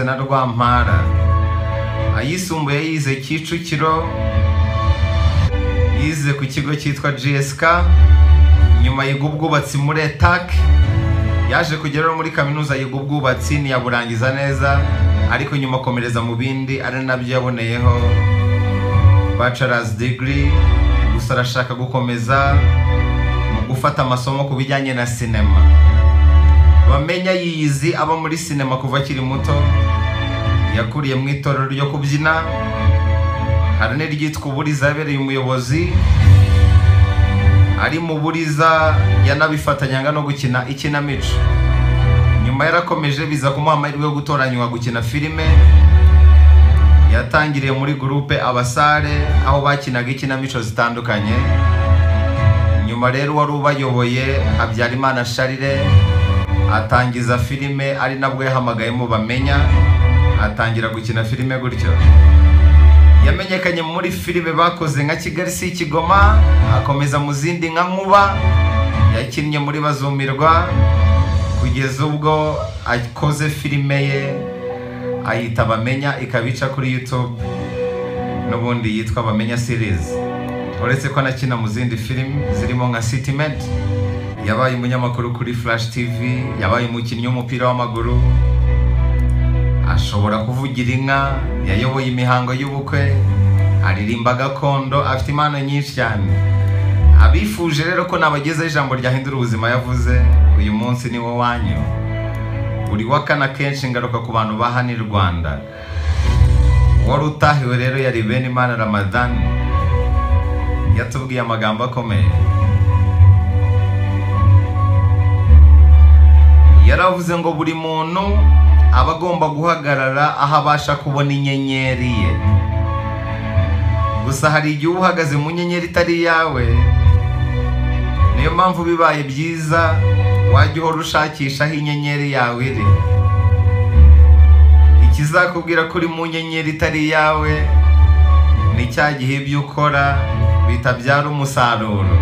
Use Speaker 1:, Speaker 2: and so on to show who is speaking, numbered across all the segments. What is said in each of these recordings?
Speaker 1: na Rwampara. Ayisumbuye yize Kicukiro, yize ku kigo cyitwa GSK, nyuma yiga ubwubatsi muri ETAC. Yaje kugera muri kaminuza yiga ubwubatsi ntiyaburangiza neza, ariko nyuma akomereza mu bindi ari nabyo yaboneyeho bachelor's degree. Gusa arashaka gukomeza mu gufata amasomo ku bijyanye na sinema. Bamenya yiyizi aba muri sinema kuva akiri muto. Yakuriye mu itorero ryo kubyina, hari n'iryitwa Uburiza yabereye umuyobozi. Ari mu Buriza yanabifatanyaga no gukina ikinamico. Nyuma yarakomeje biza kumuha amahirwe yo gutoranywa gukina filime. Yatangiriye muri groupe Abasare aho bakinaga ikinamico zitandukanye. Nyuma rero wari ubayoboye Habyarimana Charles atangiza filime, ari nabwo yahamagayemo Bamenya, atangira gukina filime gutyo. Yamenyekanye muri filime bakoze nka Kigali si Kigoma, akomeza mu zindi nka Nkuba, yakinnye muri Bazumirwa, kugeza ubwo akoze filime ye ayita Bamenya, ikabica kuri YouTube n'ubundi yitwa Bamenya series. Uretse ko anakina mu zindi filime zirimo nka City Med. Yabaye umunyamakuru kuri Flash TV, yabaye umukinnyi w'umupira w'amaguru, ashobora kuvugira inka, yayoboye imihango y'ubukwe, aririmba gakondo, afite impano nyinshi cyane. Abifuje rero ko nabagezaho ijambo ryahindura ubuzima yavuze, uyu munsi ni wo wanyu. Buri wa kane akenshi ngaruka ku bantu ba hano i Rwanda. Wari utahiwe rero yari Benimana Ramadhan, yatubwiye amagambo akomeye. Yaravuze ngo buri muntu aba agomba guhagarara aho abasha kubona inyenyeri ye. Gusa hari igihe uba uhagaze mu nyenyeri itari iyawe. Niyo mpamvu bibaye byiza wajya uhora ushakisha aho inyenyeri yawe iri. Ikizakubwira ko uri mu nyenyeri itari iyawe ni cya gihe ibyo ukora bitabyara umusaruro.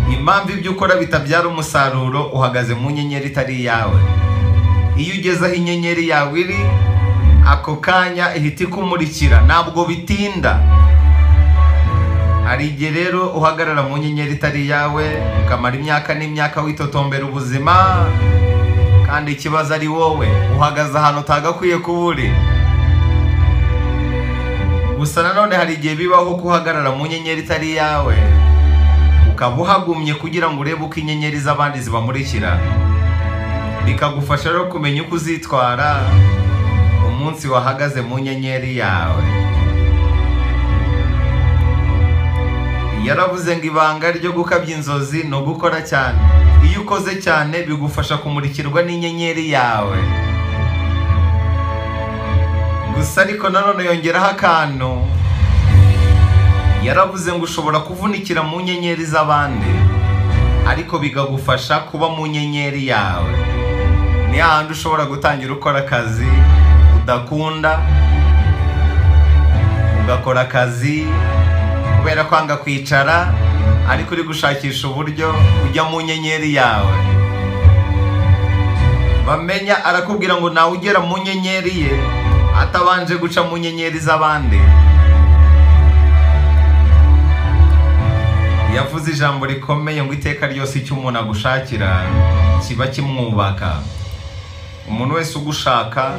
Speaker 1: Impamvu ibyo ukora bitabyara umusaruro, uhagaze mu nyenyeri itari iyawe. Iyo ugeze aho inyenyeri yawe iri, ako kanya ihita ikumurikira, ntabwo bitinda. Hari igihe rero uhagarara mu nyenyeri itari iyawe, ukamara imyaka n'imyaka witotombera ubuzima, kandi ikibazo ari wowe, uhagaze ahantu utagakwiye kuba uri. Gusa nanone hari igihe bibaho ko uhagarara mu nyenyeri itari iyawe, ukaba uhagumye kugira ngo urebe uko inyenyeri z'abandi zibamurikira, bikagufasha rero kumenya uko uzitwara umunsi wahagaze mu nyenyeri yawe. Yaravuze ngo ibanga ryo gukabya inzozi ni ugukora cyane. Iyo ukoze cyane bigufasha kumurikirwa n'inyenyeri yawe. Gusa ariko nanone yongeraho akantu, yaravuze ngo ushobora kuvunikira mu nyenyeri z'abandi, ariko bikagufasha kuba mu nyenyeri yawe. Ni hahandi ushobora gutangira ukora akazi udakunda, ugakora akazi kubera kwanga kwicara, ariko uri gushakisha uburyo ujya mu nyenyeri yawe. Bamenya arakubwira ngo nawe ugera mu nyenyeri ye atabanje guca mu nyenyeri z'abandi. Yavuze ijambo rikomeye ngo iteka ryose icyo umuntu agushakira kiba kimwubaka. Umuntu wese ugushaka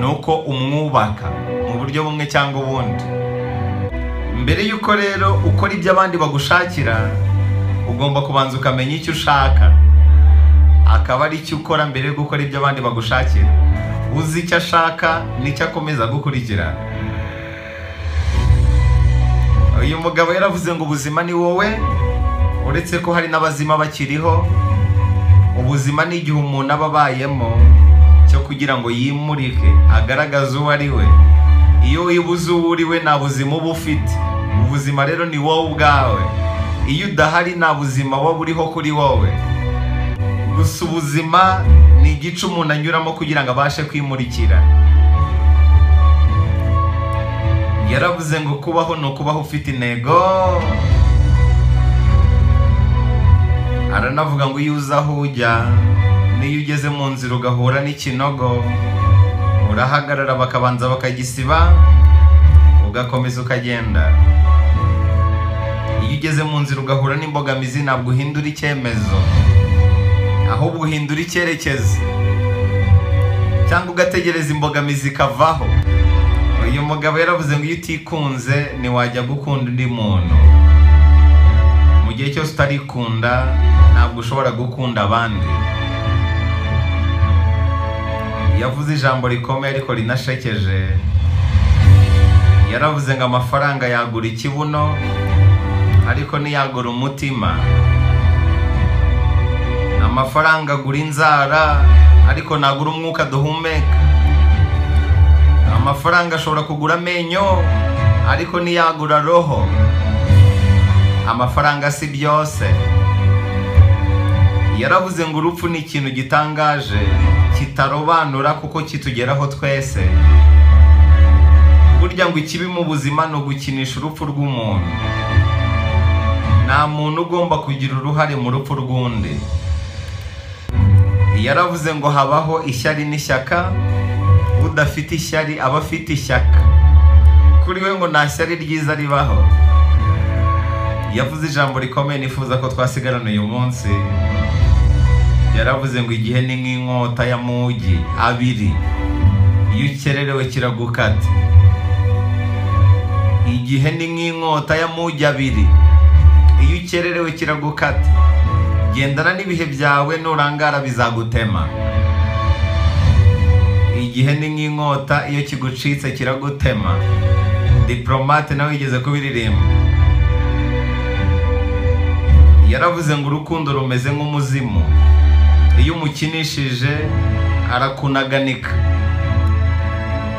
Speaker 1: ni uko umwubaka mu buryo bumwe cyangwa ubundi. Mbere y'uko rero ukora ibyo abandi bagushakira, ugomba kubanza ukamenya icyo ushaka, akaba ari icyo ukora mbere yo gukora ibyo abandi bagushakira. Uzi icyo ashaka nicyo akomeza gukurikira. Uyu mugabo yaravuze ngo ubuzima ni wowe, uretse ko hari n'abazima bakiriho. Ubuzima ni igihe umuntu aba abayemo cyo kugira ngo yimurike, agaragaze uwo ari we. Iyo wibuze uwo uri we nta buzima uba ufite. Ubuzima rero ni wowe ubwawe. Iyo udahari nta buzima buba buriho kuri wowe. Gusa ubuzima ni igice umuntu anyuramo kugira ngo abashe kwimurikira. Yaravuze ngo kubaho ni ukubaho ufite intego. Aranavuga ngo iyo uzi aho ujya Niyo ugeze mu nzira ugahura n'ikinogo, urahagarara bakabanza bakagisiba, ugakomeza ukagenda. Iyo ugeze mu nzira ugahura n'imbogamizi, ntabwo uhindura icyemezo, ahubwo uhindura icyerekezo, cyangwa ugategereza imbogamizi ikavaho. Uyu mugabo yaravuze ngo iyo utikunze ntiwajya gukunda undi muntu. Mu gihe cyose utarikunda ntabwo ushobora gukunda abandi. Yavuze ijambo rikomeye ariko rinashekeje. Yaravuze ngo amafaranga yagura ikibuno ariko ntiyagura umutima. Amafaranga agura inzara ariko ntagura umwuka duhumeka. Amafaranga ashobora kugura amenyo ariko ntiyagura roho. Amafaranga si byose. Yaravuze ngo urupfu ni ikintu gitangaje kitarobanura kuko kitugeraho twese. Burya ngo ikibi mu buzima ni ugukinisha urupfu rw'umuntu. Nta muntu ugomba kugira uruhare mu rupfu rw'undi. Yaravuze ngo habaho ishyari n'ishyaka, udafite ishyari aba afite ishyaka. Kuri we ngo nta shyari ryiza ribaho. Yavuze ijambo rikomeye nifuza ko twasigarana uyu munsi. Yaravuze ngo igihe ni nk'inkota ya mugi abiri, iyo ukererewe kiragukata. Igihe ni nk'inkota ya mugi abiri, iyo ukererewe kiragukata. Gendana n'ibihe byawe, nurangara bizagutema. Igihe ni nk'inkota, iyo kigucitse kiragutema. Diplomate nawe yigeze kubiririmba. Yaravuze ngo urukundo rumeze nk'umuzimu, iyo umukinishije arakunaganika.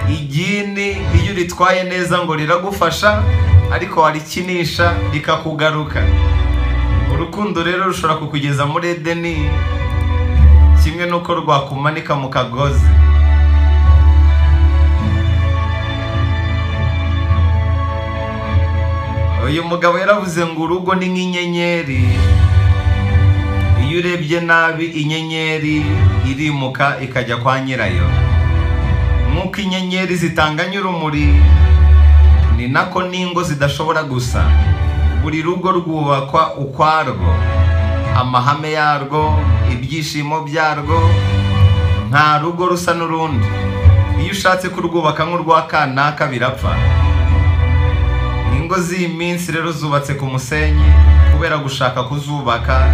Speaker 1: Igini iyo uritwaye neza ngo riragufasha, ariko warikinisha rikakugaruka. Urukundo rero rushobora kukugeza muri Edeni kimwe nuko rwakumanika mu kagozi. Uyu mugabo yaravuze ngo urugo ni nk'inyenyeri, iyo urebye nabi inyenyeri irimuka ikajya kwa nyirayo. Nk'uko inyenyeri zitanganya urumuri, ni nako n'ingo zidashobora gusa. Buri rugo rwubakwa ukwarwo, amahame yarwo, ibyishimo byarwo. Nta rugo rusa n'urundi. Iyo ushatse kurwubaka nk'urwa kanaka birapfa. Ingo z'iyi minsi rero zubatse ku musenyi kubera gushaka kuzubaka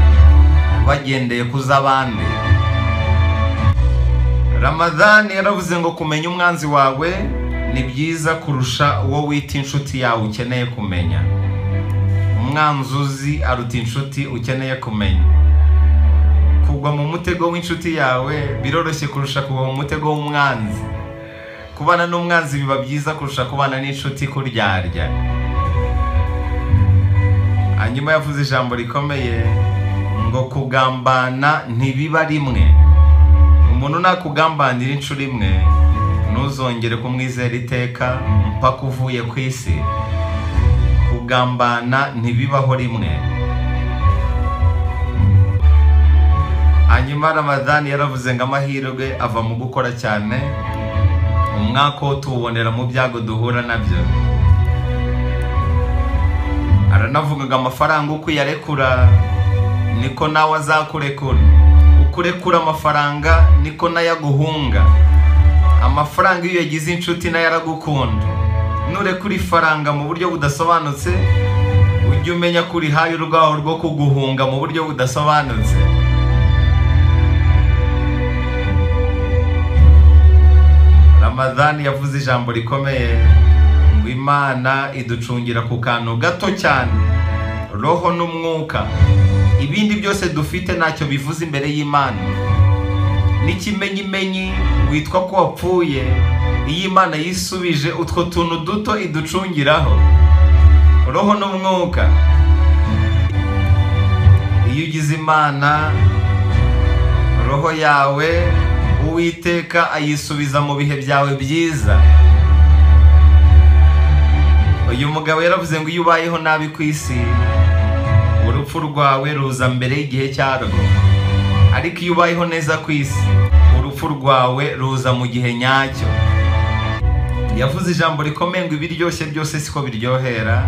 Speaker 1: bagendeye kuz'abandi. Ramadhani yaravuze ngo kumenya umwanzi wawe ni byiza kurusha uwo wita inshuti yawe ukeneye kumenya. Umwanzi uzi aruta inshuti ukeneye kumenya. Kugwa mu mutego w'inshuti yawe biroroshye kurusha kugwa mu mutego w'umwanzi. Kubana n'umwanzi biba byiza kurusha kubana n'inshuti kuryarya. Hanyuma yavuze ijambo rikomeye ngo kugambana ntibiba rimwe. Umuntu nakugambanira inshuro imwe, ntuzongere kumwizera iteka mpaka uvuye ku isi. Kugambana ntibibaho rimwe. Hanyuma Ramadhani yaravuze ngo amahirwe ava mu gukora cyane, umwaka wo tuwubonera mu byago duhura nabyo. Aranavuga ngo amafaranga uko uyarekura niko nawe azakurekura, uko urekura amafaranga niko nayo aguhunga. Amafaranga iyo yagize inshuti nayo aragukunda. Nurekura ifaranga mu buryo budasobanutse, ujye umenya ko urihaye urwaho rwo kuguhunga mu buryo budasobanutse. Ramadhani yavuze ijambo rikomeye ngo Imana iducungira ku kantu gato cyane, roho n'umwuka. Ibindi byose dufite ntacyo bivuze imbere y'Imana. N'ikimenyimenyi witwa ko wapfuye, iyo Imana yisubije utwo tuntu duto iducungiraho, roho n'umwuka. Iyo ugize Imana, roho yawe Uwiteka ayisubiza mu bihe byawe byiza. Uyu mugabo yaravuze ngo iyo ubayeho nabi ku isi, urupfu rwawe ruza mbere y'igihe cyarwo. Ariko iyo ubayeho neza ku isi, urupfu rwawe ruza mu gihe nyacyo. Yavuze ijambo rikomeye ngo ibiryoshye byose siko biryohera,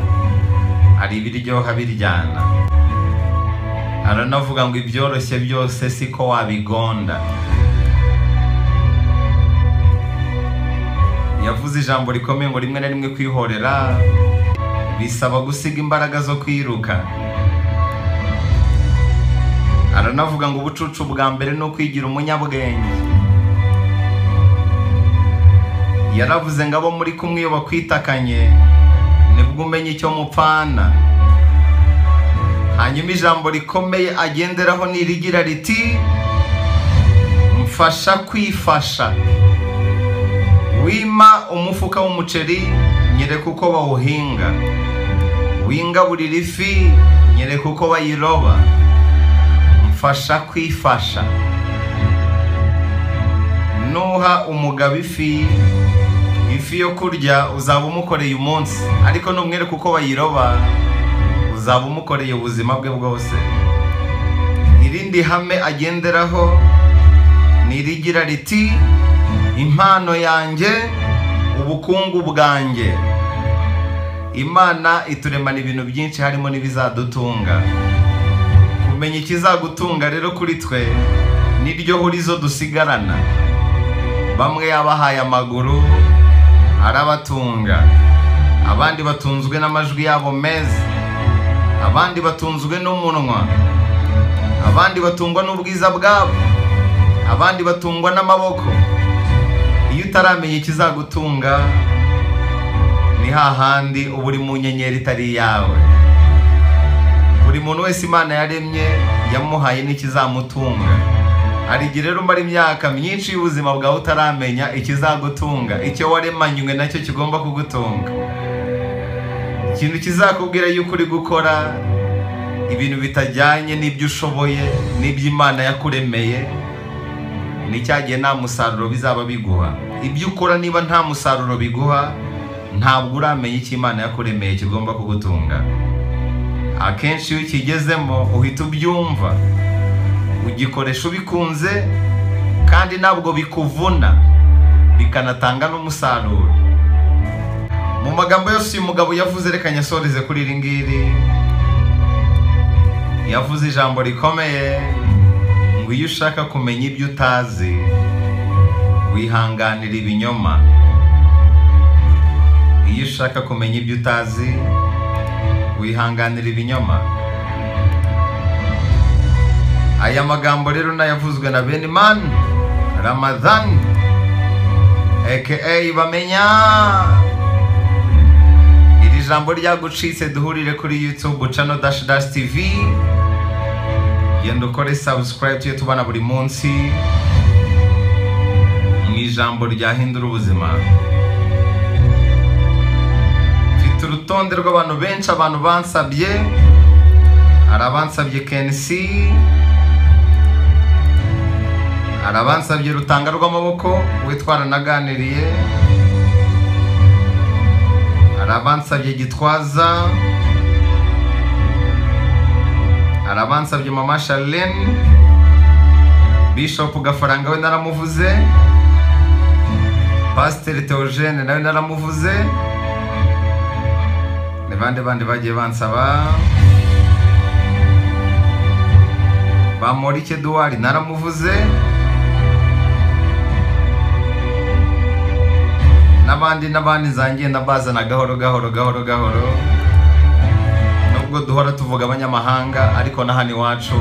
Speaker 1: hari ibiryoha biryana. Aranavuga ngo ibyoroshye byose siko wabigonda. Yavuze ijambo rikomeye ngo rimwe na rimwe kwihorera bisaba gusiga imbaraga zo kwiruka. Aranavuga ngo ubucucu bwa mbere ni ukwigira umunyabwenge. Yaravuze ngo abo muri kumwe iyo bakwitakanye nibwo umenya icyo mupfana. Hanyuma ijambo rikomeye agenderaho ni irigira riti mfasha kwifasha. Wima umufuka w'umuceri nyereka uko bawuhinga, wingaburira ifi nyereka uko bayiroba. Mfasha kwifasha. Nuha umugabo ifi, ifi yo kurya uzaba umukoreye umunsi, ariko numwereka uko bayiroba uzaba umukoreye ubuzima bwe bwose. Irindi hame agenderaho ni irigira riti impano yanjye, ubukungu bwanjye. Imana ituremana ibintu byinshi harimo n'ibizadutunga. Kumenya ikizagutunga rero kuri twe niryo hurizo dusigarana. Bamwe yabahaye amaguru arabatunga, abandi batunzwe n'amajwi yabo meza, abandi batunzwe n'umunwa, abandi batungwa n'ubwiza bwabo, abandi batungwa n'amaboko. Iyo utaramenya ikizagutunga ni hahandi uba uri mu nyenyeri itari iyawe. Buri muntu wese Imana yaremye yamuhaye n'ikizamutunga. Hari igihe rero umara imyaka myinshi y'ubuzima bwawe utaramenya ikizagutunga, icyo waremanywe nacyo kigomba kugutunga. Ikintu kizakubwira yuko uri gukora ibintu bitajyanye n'ibyo ushoboye n'ibyo Imana yakuremeye ni cyagihe nta musaruro bizaba biguha. Ibyo ukora niba nta musaruro biguha, ntabwo uramenya icyo Imana yakuremeye kigomba kugutunga. Akenshi iyo ukigezemo uhita ubyumva, ugikoresha ubikunze kandi ntabwo bikuvuna, bikanatanga n'umusaruro. Mu magambo yose uyu mugabo yavuze, reka nyasoreze kuri iri ngiri. Yavuze ijambo rikomeye ngo iyo ushaka kumenya ibyo utazi wihanganira ibinyoma. Iyo ushaka kumenya ibyo utazi wihanganira ibinyoma. Aya magambo rero nayavuzwe na Benimana Ramadhan aka Bamenya. Iri jambo ryagucitse, duhurire kuri YouTube channel Dash Dash TV. Genda ukore subscribe tujye tubana buri munsi mu ijambo ryahindura ubuzima. Mfite urutonde rw'abantu benshi, abantu bansabye. Hari abansabye Kensi, hari abansabye Rutanga rw'amaboko we twaranaganiriye, hari abansabye Gitwaza, hari abansabye Mama Charlene, Bishop Gafaranga we naramuvuze, Pasteur Theogene nawe naramuvuze, ni bande bande bagiye bansaba, Bamorike Duwari naramuvuze, n'abandi n'abandi nzangenda bazana gahoro gahoro gahoro gahoro. Nubwo duhora tuvuga abanyamahanga, ariko na hano iwacu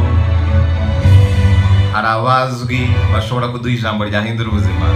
Speaker 1: hari abazwi bashobora kuduha ijambo ryahindura ubuzima.